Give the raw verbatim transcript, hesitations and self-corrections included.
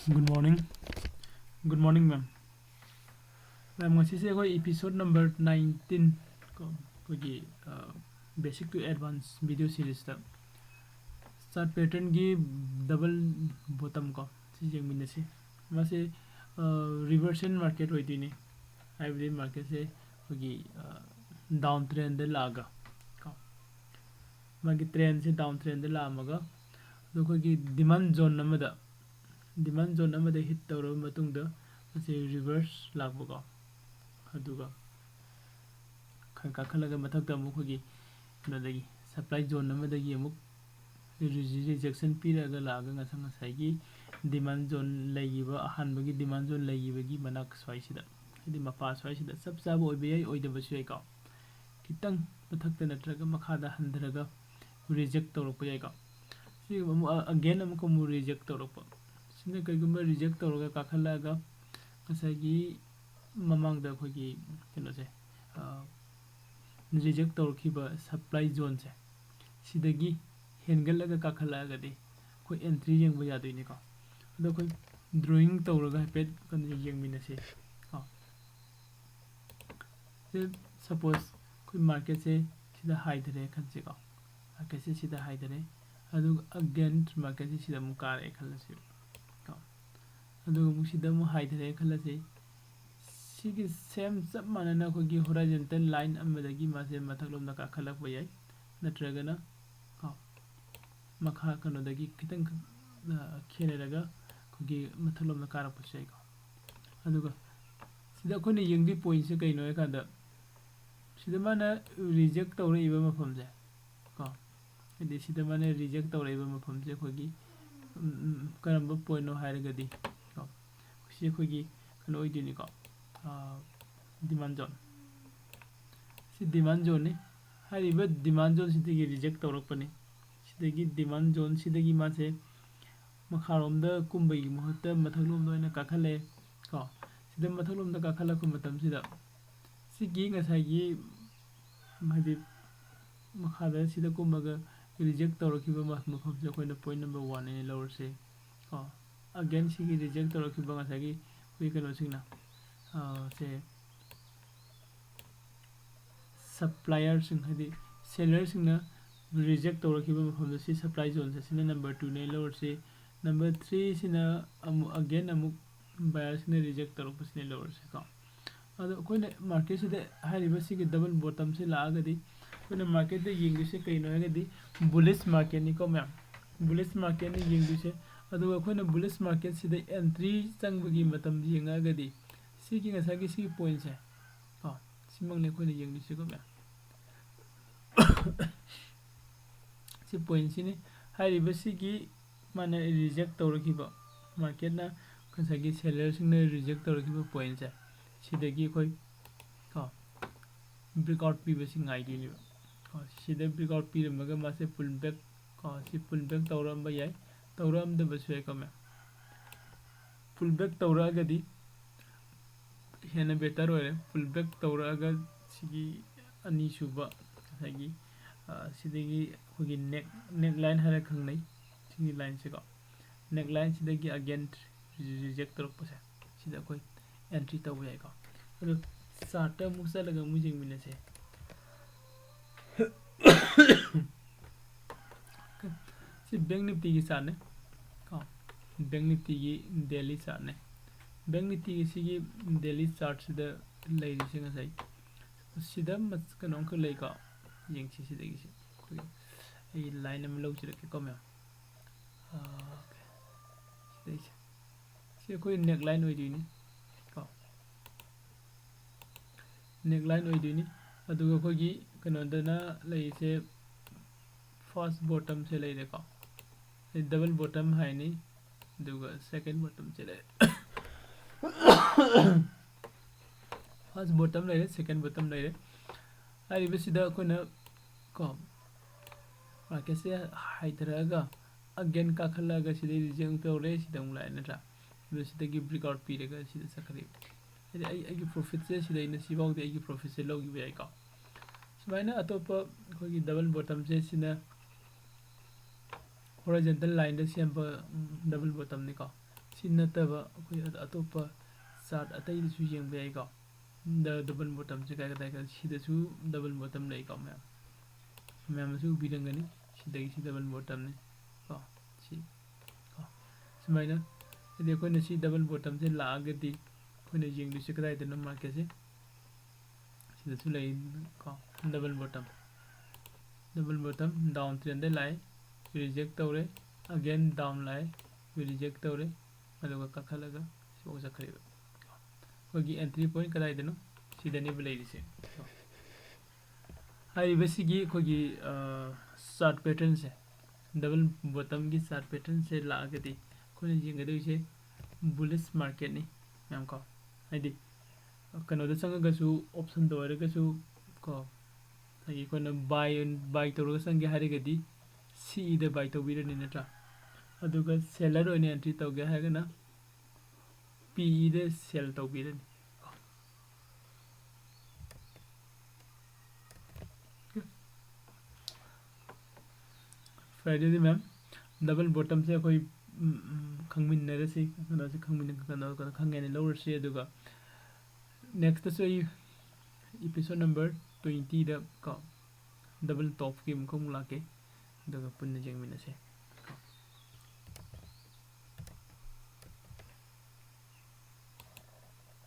Good morning. Good morning, ma'am. Ma'am, ꯉꯁꯤꯁꯦ ꯑꯩꯈꯣꯏ episode number nineteen ꯀꯣ, ꯑꯩꯈꯣꯏꯒꯤ, ꯑ, basic to advance video series ꯇ chart pattern ꯒꯤ double bottom ꯀꯣ, ꯁꯤ ꯌꯦꯡꯃꯤꯟꯅꯁꯤ꯫ ꯃꯥꯁꯦ, ꯑ, reversal market ꯑꯣꯏꯗꯣꯏꯅꯤ꯫ ꯍꯥꯏꯕꯗꯤ market ꯁꯦ ꯑꯩꯈꯣꯏꯒꯤ, ꯑ, down trend ꯗ ꯂꯥꯛꯑꯒ ꯀꯣ, ꯃꯥꯒꯤ trend ꯁꯦ down trend ꯗ ꯂꯥꯛꯑꯝꯃꯒ, ꯑꯗꯣ ꯑꯩꯈꯣꯏꯒꯤ demand zone ꯑꯃꯗ, demand zone ꯑꯃꯗ hit ꯇꯧꯔꯕ ꯃꯇꯨꯡꯗ ꯃꯁꯤ reverse ꯂꯥꯛꯄꯀꯣ, ꯑꯗꯨꯒ ꯈꯔ ꯀꯥꯈꯠꯂꯒ ꯃꯊꯛꯇ ꯑꯃꯨꯛ ꯑꯩꯈꯣꯏꯒꯤ ꯀꯩꯅꯣꯗꯒꯤ, supply zone ꯑꯃꯗꯒꯤ ꯑꯃꯨꯛ ꯔꯤ-, rejection ꯄꯤꯔꯛꯑꯒ ꯂꯥꯛꯑꯒ ꯉꯁꯥꯏ, ꯉꯁꯥꯏꯒꯤ demand zone ꯂꯩꯈꯤꯕ, ꯑꯍꯥꯟꯕꯒꯤ demand zone ꯂꯩꯈꯤꯕꯒꯤ ꯃꯅꯥꯛ ꯁ꯭ꯋꯥꯏꯁꯤꯗ, ꯍꯥꯏꯗꯤ ꯃꯄꯥ ꯁ꯭ꯋꯥꯏꯁꯤꯗ ꯆꯞ ꯆꯥꯕ ꯑꯣꯏꯕ ꯌꯥꯏ, ꯑꯣꯏꯗꯕꯁꯨ ꯌꯥꯏꯀꯣ꯫ ꯈꯤꯇꯪ ꯃꯊꯛꯇ ꯅꯠꯇ꯭ꯔꯒ ꯃꯈꯥꯗ ꯍꯟꯊꯔꯒ reject ꯇꯧꯔꯛꯄ ꯌꯥꯏꯀꯣ꯫ ꯁꯤ ꯑꯃꯨꯛ, again ꯑꯃꯨꯛꯀ ꯑꯃꯨꯛ reject ꯇꯧꯔꯛꯄ꯫ ꯁꯤꯅ ꯀꯩꯒꯨꯝꯕ reject ꯇꯧꯔꯒ ꯀꯥꯈꯠꯂꯛꯑꯒ ꯉꯁꯥꯏꯒꯤ ꯃꯃꯥꯡꯗ ꯑꯩꯈꯣꯏꯒꯤ ꯀꯩꯅꯣꯁꯦ, ꯑ, reject ꯇꯧꯔꯛꯈꯤꯕ supply zone ꯁꯦ, ꯁꯤꯗꯒꯤ ꯍꯦꯟꯒꯠꯂꯒ ꯀꯥꯈꯠꯂꯛꯑꯒꯗꯤ ꯑꯩꯈꯣꯏ entry ꯌꯦꯡꯕ ꯌꯥꯗꯣꯏꯅꯤꯀꯣ꯫ ꯑꯗꯣ ꯑꯩꯈꯣꯏ drawing ꯇꯧꯔꯒ ꯍꯥꯏꯐꯦꯠ ꯀꯩꯅꯣ ꯌꯦꯡꯃꯤꯟꯅꯁꯤ ꯀꯣ꯫ ꯁꯤ, suppose ꯑꯩꯈꯣꯏ market ꯁꯦ ꯁꯤꯗ ꯍꯥꯏꯊꯔꯦ ꯈꯟꯁꯤꯀꯣ, market ꯁꯦ ꯁꯤꯗ ꯍꯥꯏꯊꯔꯦ, ꯑꯗꯨꯒ again market ꯁꯦ ꯁꯤꯗ ꯑꯃꯨꯛ ꯀꯥꯔꯛꯑꯦ ꯈꯜꯂꯁꯤ ꯀꯣ, ꯑꯗꯨꯒ ꯑꯃꯨꯛ ꯁꯤꯗ ꯑꯃꯨꯛ ꯍꯥꯏꯊꯔꯦ ꯈꯜꯂꯁꯤ꯫ ꯁꯤꯒꯤ same ꯆꯞ ꯃꯥꯟꯅꯅ ꯑꯩꯈꯣꯏꯒꯤ horizontal line ꯑꯃꯗꯒꯤ ꯃꯥꯁꯦ ꯃꯊꯛꯂꯣꯝꯗ ꯀꯥꯈꯠꯂꯛꯄ ꯌꯥꯏ, ꯅꯠꯇ꯭ꯔꯒꯅ ꯀꯣ, ꯃꯈꯥ ꯀꯩꯅꯣꯗꯒꯤ ꯈꯤꯇꯪ, ꯑ, ꯈꯦꯠꯅꯔꯒ ꯑꯩꯈꯣꯏꯒꯤ ꯃꯊꯛꯂꯣꯝꯗ ꯀꯥꯔꯛꯄꯁꯨ ꯌꯥꯏꯀꯣ꯫ ꯑꯗꯨꯒ ꯁꯤꯗ ꯑꯩꯈꯣꯏꯅ ꯌꯦꯡꯗꯣꯏ point ꯁꯦ ꯀꯩꯅꯣ ꯍꯥꯏꯀꯥꯟꯗ, ꯁꯤꯗ ꯃꯥꯅ reject ꯇꯧꯔꯛꯏꯕ ꯃꯐꯝꯁꯦ ꯀꯣ, ꯍꯥꯏꯗꯤ ꯁꯤꯗ ꯃꯥꯅ reject ꯇꯧꯔꯛꯏꯕ ꯃꯐꯝꯁꯦ ꯑꯩꯈꯣꯏꯒꯤ, ꯎꯝ, ꯎꯝ, ꯀꯔꯝꯕ point ꯅꯣ ꯍꯥꯏꯔꯒꯗꯤ ꯀꯣ, ꯁꯤ ꯑꯩꯈꯣꯏꯒꯤ ꯀꯩꯅꯣ ꯑꯣꯏꯗꯣꯏꯅꯤꯀꯣ, ꯑ, demand zone꯫ ꯁꯤ demand zone ꯅꯤ꯫ ꯍꯥꯏꯔꯤꯕ demand zone ꯁꯤꯗꯒꯤ reject ꯇꯧꯔꯛꯄꯅꯤ꯫ ꯁꯤꯗꯒꯤ demand zone ꯁꯤꯗꯒꯤ ꯃꯥꯁꯦ ꯃꯈꯥꯔꯣꯝꯗ ꯀꯨꯝꯕꯒꯤ ꯃꯍꯨꯠꯇ ꯃꯊꯛꯂꯣꯝꯗ ꯑꯣꯏꯅ ꯀꯥꯈꯠꯂꯛꯑꯦ ꯀꯣ꯫ ꯁꯤꯗ ꯃꯊꯛꯂꯣꯝꯗ ꯀꯥꯈꯠꯂꯛꯄ ꯃꯇꯝꯁꯤꯗ ꯁꯤꯒꯤ ꯉꯁꯥꯏꯒꯤ, ꯍꯥꯏꯗꯤ, ꯃꯈꯥꯗ ꯁꯤꯗ ꯀꯨꯝꯃꯒ reject ꯇꯧꯔꯛꯈꯤꯕ ꯃ-, ꯃꯐꯝꯁꯦ ꯑꯩꯈꯣꯏꯅ point number one ꯍꯥꯏꯅ ꯂꯧꯔꯁꯦ ꯀꯣ꯫ ꯑꯒꯦꯟ ꯁꯤꯒꯤ ꯔꯤꯖꯦꯛ ꯇꯧꯔꯛꯈꯤꯕ ꯉꯁꯥꯏꯒꯤ ꯑꯩꯈꯣꯏ ꯀꯩꯅꯣꯁꯤꯡꯅ, ꯑ, ꯁꯦ, ꯁꯞꯄ꯭ꯂꯥꯏꯌꯔꯁꯤꯡ, ꯍꯥꯏꯗꯤ ꯁꯦꯂꯔꯁꯤꯡꯅ ꯔꯤꯖꯦꯛ ꯇꯧꯔꯛꯈꯤꯕ ꯃꯐꯝꯗ ꯁꯤ ꯁꯞꯄ꯭ꯂꯥꯏ ꯖꯣꯟꯁꯦ, ꯁꯤꯅ ꯅꯝꯕꯔ ꯇꯨꯅꯦ ꯂꯧꯔꯁꯤ꯫ ꯅꯝꯕꯔ ꯊ꯭ꯔꯤꯁꯤꯅ ꯑꯃꯨꯛ ꯑꯒꯦꯟ ꯑꯃꯨꯛ ꯕꯥꯌꯔꯁꯤꯡꯅ ꯔꯤꯖꯦꯛ ꯇꯧꯔꯛꯄꯁꯤꯅꯦ ꯂꯧꯔꯁꯤꯀꯣ꯫ ꯑꯗꯣ ꯑꯩꯈꯣꯏꯅ ꯃꯥꯔꯀꯦꯠꯁꯤꯗ ꯍꯥꯏꯔꯤꯕ ꯁꯤꯒꯤ ꯗꯕꯜ ꯕꯣꯇꯝꯁꯤ ꯂꯥꯛꯑꯒꯗꯤ ꯑꯩꯈꯣꯏꯅ ꯃꯥꯔꯀꯦꯠꯇ ꯌꯦꯡꯗꯣꯏꯁꯦ ꯀꯩꯅꯣ ꯍꯥꯏꯔꯒꯗꯤ ꯕꯨꯂꯤꯁ ꯃꯥꯔꯀꯦꯠꯅꯤꯀꯣ ꯃꯌꯥꯝ, ꯕꯨꯂꯤꯁ ꯃꯥꯔꯀꯦꯠꯅꯤ ꯌꯦꯡꯗꯣꯏꯁꯦ꯫ ꯑꯗꯨꯒ ꯑꯩꯈꯣꯏꯅ ꯕꯨꯂꯤꯁ ꯃꯥꯔꯀꯦꯠꯁꯤꯗ ꯑꯦꯟꯇ꯭ꯔꯤ ꯆꯪꯕꯒꯤ ꯃꯇꯝ ꯌꯦꯡꯉꯛꯑꯒꯗꯤ ꯁꯤꯒꯤ ꯉꯁꯥꯏꯒꯤ ꯁꯤꯒꯤ ꯄꯣꯏꯟꯁꯦ ꯀꯣ, ꯁꯤꯃꯛꯅꯤ ꯑꯩꯈꯣꯏꯅ ꯌꯦꯡꯗꯣꯏꯁꯤꯀꯣ ꯃꯌꯥꯝ꯫ ꯁꯤ ꯄꯣꯏꯟꯁꯤꯅꯤ꯫ ꯍꯥꯏꯔꯤꯕꯁꯤꯒꯤ ꯃꯥꯅ ꯔꯤꯖꯦꯛ ꯇꯧꯔꯛꯈꯤꯕ, ꯃꯥꯔꯀꯦꯠꯅ ꯉꯁꯥꯏꯒꯤ ꯁꯦꯂꯔꯁꯤꯡꯅ ꯔꯤꯖꯦꯛ ꯇꯧꯔꯛꯈꯤꯕ ꯄꯣꯏꯟꯁꯦ, ꯁꯤꯗꯒꯤ ꯑꯩꯈꯣꯏ ꯀꯣ ꯕ꯭ꯔꯦꯛ ꯑꯥꯎꯠ ꯄꯤꯕꯁꯤ ꯉꯥꯏꯗꯣꯏꯅꯦꯕ꯫ ꯀꯣ ꯁꯤꯗ ꯕ꯭ꯔꯦꯛ ꯑꯥꯎꯠ ꯄꯤꯔꯝꯃꯒ ꯃꯥꯁꯦ ꯄꯨꯜ ꯕꯦꯛ, ꯀꯣ ꯁꯤ ꯄꯨꯜ ꯕꯦꯛ ꯇꯧꯔꯛꯑꯝꯕ ꯌꯥꯏ, ꯇꯧꯔꯛꯑꯝꯗꯕꯁꯨ ꯌꯥꯏꯀꯣ ꯃꯌꯥꯝ꯫ ꯄꯨꯜ ꯕꯦꯛ ꯇꯧꯔꯛꯑꯒꯗꯤ ꯍꯦꯟꯅ ꯕꯦꯇꯔ ꯑꯣꯏꯔꯦ꯫ ꯄꯨꯜ ꯕꯦꯛ ꯇꯧꯔꯛꯑꯒ ꯁꯤꯒꯤ ꯑꯅꯤꯁꯨꯕ ꯉꯁꯥꯏꯒꯤ, ꯑ, ꯁꯤꯗꯒꯤ ꯑꯩꯈꯣꯏꯒꯤ ꯅꯦꯛ, ꯅꯦꯛ ꯂꯥꯏꯟ ꯍꯥꯏꯔ ꯈꯪꯅꯩ꯫ ꯁꯤꯒꯤ ꯂꯥꯏꯟꯁꯦꯀꯣ, ꯅꯦꯛ ꯂꯥꯏꯟꯁꯤꯗꯒꯤ ꯑꯒꯦꯟ ꯔꯤꯖꯦꯛ ꯇꯧꯔꯛꯄꯁꯦ, ꯁꯤꯗ ꯑꯩꯈꯣꯏ ꯑꯦꯟꯇ꯭ꯔꯤ ꯇꯧꯕ ꯌꯥꯏꯀꯣ꯫ ꯑꯗꯨ ꯆꯥꯔꯠꯇ ꯑꯃꯨꯛ ꯆꯠꯂꯒ ꯑꯃꯨꯛ ꯌꯦꯡꯃꯤꯟꯅꯁꯦ꯫ ꯁꯤ ꯕꯦꯡ ꯅꯤꯐꯇꯤꯒꯤ ꯆꯥꯔꯠꯅꯦ ꯀꯣ, ꯕꯦꯡ ꯅꯤꯐꯇꯤꯒꯤ ꯗꯦꯂꯤ ꯆꯥꯔꯠꯅꯦ꯫ ꯕꯦꯡ ꯅꯤꯐꯇꯤꯒꯤ ꯁꯤꯒꯤ ꯗꯦꯂꯤ ꯆꯥꯔꯠꯁꯤꯗ ꯂꯩꯔꯤꯁꯦ ꯉꯁꯥꯏ ꯁꯤꯗ ꯃꯆ-, ꯀꯩꯅꯣꯝꯈꯛ ꯂꯩꯀꯣ꯫ ꯌꯦꯡꯁꯤ ꯁꯤꯗꯒꯤꯁꯦ ꯑꯩꯈꯣꯏ, ꯑꯩ ꯂꯥꯏꯟ ꯑꯃ ꯂꯧꯖꯔꯛꯀꯦꯀꯣ ꯃꯌꯥꯝ꯫ ꯑꯣꯀꯦ꯫ ꯁꯤꯗꯩꯁꯦ꯫ ꯁꯤ ꯑꯩꯈꯣꯏ ꯅꯦꯛ ꯂꯥꯏꯟ ꯑꯣꯏꯗꯣꯏꯅꯤ ꯀꯣ꯫ ꯅꯦꯛ ꯂꯥꯏꯟ ꯑꯣꯏꯗꯣꯏꯅꯤ꯫ ꯑꯗꯨꯒ ꯑꯩꯈꯣꯏꯒꯤ ꯀꯩꯅꯣꯗꯅ ꯂꯩꯔꯤꯁꯦ ꯐꯥꯔꯁ ꯕꯣꯇꯝꯁꯦ ꯂꯩꯔꯦꯀꯣ꯫ ꯗꯕꯜ ꯕꯣꯇꯝ ꯍꯥꯏꯅꯤ꯫ ꯑꯗꯨꯒ ꯁꯦꯀꯦꯟ ꯕꯣꯇꯝꯁꯦ ꯂꯩꯔꯦ꯫ ꯐꯥꯔꯁ ꯕꯣꯇꯝ ꯂꯩꯔꯦ, ꯁꯦꯀꯦꯟ ꯕꯣꯇꯝ ꯂꯩꯔꯦ꯫ ꯍꯥꯏꯔꯤꯕꯁꯤꯗ ꯑꯩꯈꯣꯏꯅ ꯀꯣ ꯃꯥꯔꯀꯦꯠꯁꯦ ꯍꯥꯏꯊꯔꯛꯑꯒ ꯑꯒꯦꯟ ꯀꯥꯈꯠꯂꯛꯑꯒ ꯁꯤꯗꯩ ꯔꯤꯖꯦꯛ ꯑꯃꯨꯛ ꯇꯧꯔꯦ, ꯁꯤꯗ ꯑꯃꯨꯛ ꯂꯥꯛꯑꯦ ꯅꯠꯇ꯭ꯔꯥ? ꯑꯗꯨ ꯁꯤꯗꯒꯤ ꯕ꯭ꯔꯦꯛ ꯑꯥꯎꯠ ꯄꯤꯔꯒ ꯁꯤꯗ ꯆꯠꯈ꯭ꯔꯦ꯫ ꯍꯥꯏꯗꯤ ꯑꯩ, ꯑꯩꯒꯤ ꯄ꯭ꯔꯣꯐꯤꯠꯁꯦ ꯁꯤꯗꯩꯅ ꯁꯤꯐꯥꯎꯗꯤ ꯑꯩꯒꯤ ꯄ꯭ꯔꯣꯐꯤꯠꯁꯦ ꯂꯧꯈꯤꯕ ꯌꯥꯏꯀꯣ꯫ ꯁꯨꯃꯥꯏꯅ ꯑꯇꯣꯞꯄ ꯑꯩꯈꯣꯏꯒꯤ ꯗꯕꯜ ꯕꯣꯇꯝꯁꯦ ꯁꯤꯅ ꯍꯣꯔꯥꯏꯖꯟꯇꯦꯜ ꯂꯥꯏꯟꯗ ꯁꯦꯝꯕ ꯗꯕꯜ ꯕꯣꯇꯝꯅꯤꯀꯣ꯫ ꯁꯤ ꯅꯠꯇꯕ ꯑꯩꯈꯣꯏ ꯑꯇꯣꯞꯄ ꯆꯥꯔꯠ ꯑꯇꯩꯗꯁꯨ ꯌꯦꯡꯕ ꯌꯥꯏꯀꯣ꯫ ꯗꯕꯜ ꯕꯣꯇꯝꯁꯦ ꯀꯥꯏ ꯀꯗꯥꯏ ꯀꯗꯥꯏ, ꯁꯤꯗꯁꯨ ꯗꯕꯜ ꯕꯣꯇꯝ ꯂꯩꯀꯣ ꯃꯌꯥꯝ꯫ ꯃꯌꯥꯝ ꯑꯃꯁꯨ ꯎꯕꯤꯔꯝꯒꯅꯤ꯫ ꯁꯤꯗꯒꯤ ꯁꯤ ꯗꯕꯜ ꯕꯣꯇꯝꯅꯤ ꯀꯣ꯫ ꯁꯤ ꯀꯣ꯫ ꯁꯨꯃꯥꯏꯅ ꯍꯥꯏꯗꯤ ꯑꯩꯈꯣꯏꯅ ꯁꯤ ꯗꯕꯜ ꯕꯣꯇꯝꯁꯦ ꯂꯥꯛꯑꯒꯗꯤ ꯑꯩꯈꯣꯏꯅ ꯌꯦꯡꯗꯣꯏꯁꯦ ꯀꯗꯥꯏꯗꯅꯣ ꯃꯥꯔꯀꯦꯠꯁꯦ? ꯁꯤꯗꯁꯨ ꯂꯩ ꯀꯣ, ꯗꯕꯜ ꯕꯣꯇꯝ꯫ ꯗꯕꯜ ꯕꯣꯇꯝ ꯗꯥꯎꯟ ꯇ꯭ꯔꯦꯟꯗ ꯂꯥꯛꯑꯦ, ꯔꯤꯖꯦꯛ ꯇꯧꯔꯦ, ꯑꯒꯦꯟ ꯗꯥꯎꯟ ꯂꯥꯛꯑꯦ, ꯔꯤꯖꯦꯛ ꯇꯧꯔꯦ, ꯑꯗꯨꯒ ꯀꯥꯈꯠꯂꯒ ꯁꯤꯐꯥꯎ ꯆꯠꯈ꯭ꯔꯦꯕ꯫ ꯑꯩꯈꯣꯏꯒꯤ ꯑꯦꯟꯇ꯭ꯔꯤ ꯄꯣꯏꯟ ꯀꯗꯥꯏꯗꯅꯣ? ꯁꯤꯗꯅꯦꯕ ꯂꯩꯔꯤꯁꯦ꯫ ꯍꯥꯏꯔꯤꯕꯁꯤꯒꯤ ꯑꯩꯈꯣꯏꯒꯤ ꯆꯥꯔꯠ ꯄꯦꯇꯔꯟꯁꯦ, ꯗꯕꯜ ꯕꯣꯇꯝꯒꯤ ꯆꯥꯔꯠ ꯄꯦꯇꯔꯟꯁꯦ ꯂꯥꯛꯑꯒꯗꯤ ꯑꯩꯈꯣꯏꯅ ꯌꯦꯡꯒꯗꯣꯏꯁꯦ ꯕꯨꯂꯤꯁ ꯃꯥꯔꯀꯦꯠꯅꯤ ꯃꯌꯥꯝ ꯀꯣ꯫ ꯍꯥꯏꯗꯤ ꯀꯩꯅꯣꯗ ꯆꯪꯉꯒꯁꯨ, ꯑꯣꯞꯁꯟꯗ ꯑꯣꯏꯔꯒꯁꯨ ꯀꯣ, ꯍꯥꯏꯗꯤ ꯑꯩꯈꯣꯏꯅ ꯕꯥꯏ, ꯕꯥꯏ ꯇꯧꯔꯒ ꯆꯪꯒꯦ ꯍꯥꯏꯔꯒꯗꯤ ꯁꯤꯏꯗ ꯕꯥꯏ ꯇꯧꯕꯤꯔꯅꯤ ꯅꯠꯇ꯭ꯔꯥ? ꯑꯗꯨꯒ ꯁꯦꯂꯔ ꯑꯣꯏꯅ ꯑꯦꯟꯇ꯭ꯔꯤ ꯇꯧꯒꯦ ꯍꯥꯏꯔꯒꯅ ꯄꯤꯏꯗ ꯁꯦꯜ ꯇꯧꯕꯤꯔꯅꯤ꯫ ꯐꯔꯦ, ꯑꯗꯨꯗꯤ ꯃꯦꯝ, ꯗꯕꯜ ꯕꯣꯇꯝꯁꯦ ꯑꯩꯈꯣꯏ, ꯎꯝ, ꯎꯝ, ꯈꯪꯃꯤꯟꯅꯔꯁꯤ, ꯀꯩꯅꯣꯁꯦ ꯈꯪꯃꯤꯟꯅ-, ꯀꯩꯅꯣ, ꯀꯩꯅꯣ ꯈꯪꯉꯦꯅ ꯂꯧꯔꯁꯤ꯫ ꯑꯗꯨꯒ ꯅꯦꯛꯁꯇꯁꯨ ꯑꯩ ꯏꯄꯤꯁꯣꯠ ꯅꯝꯕꯔ ꯇ꯭ꯋꯦꯟꯇꯤꯗ ꯀꯣ, ꯗꯕꯜ ꯇꯣꯞꯀꯤ ꯑꯃꯨꯛꯀ ꯑꯃꯨꯛ ꯂꯥꯛꯀꯦ, ꯑꯗꯨꯒ ꯄꯨꯟꯅ ꯌꯦꯡꯃꯤꯟꯅꯁꯦ꯫